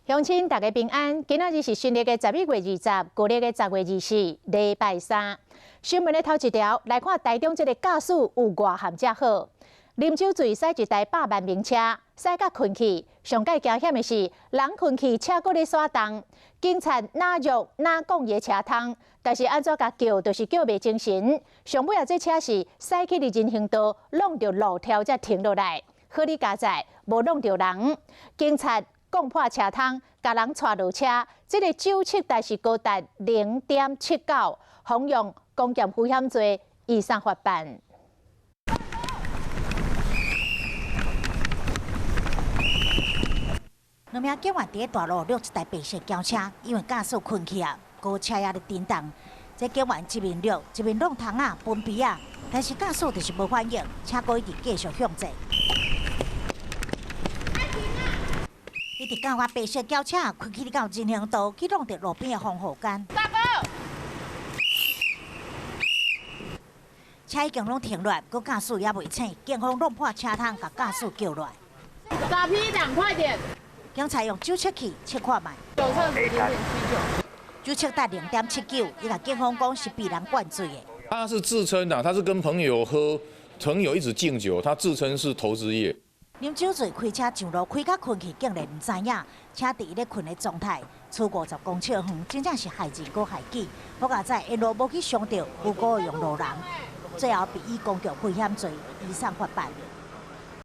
鄉親大家平安，今仔日是新曆的11月20，舊曆的10月24，禮拜三。新聞的頭一條來看，台中這个駕駛有偌含遮好，啉酒醉駛一台百萬名車，駛甲睏去。上蓋驚險的是，人睏去，車閣咧徙動。警察哪弱哪講伊的車窗，但是按怎共叫，就是叫袂精神。上尾仔，這車是駛去佇人行道，挵著路柱才停落來。好哩佳哉，無挵著人。警察摃破車窗，共人帶落車。這个酒測但是高達0.79，妨用公檢危險罪，移送法辦。兩名警員佇大路掠一台白色轎車，因為駕駛睏去啊，閣車也咧振動。這警員一面掠，一面挵窗仔、分鼻仔，但是駕駛就是無反應，車閣一直繼續向前。一直到啊白色轎車開去到人行道，去挵著路邊的防護桿。大哥，車已經攏停落來，閣駕駛猶未醒，警方挵破車窗，共駕駛叫落來。打 P 檔，快點！警察用酒測器測看覓。酒測0.79。酒測達0.79，伊共警方講是被人灌醉的。他是自稱的，他是跟朋友喝，朋友一直敬酒，他自稱是投資業。啉酒醉開車上路，開甲睏去，竟然毋知影，車佇伊咧睏的狀態，出50公尺遠，真正是害人閣害己。好佳哉沿路無去傷著無辜的用路人，最後被以公共危險罪移送法辦。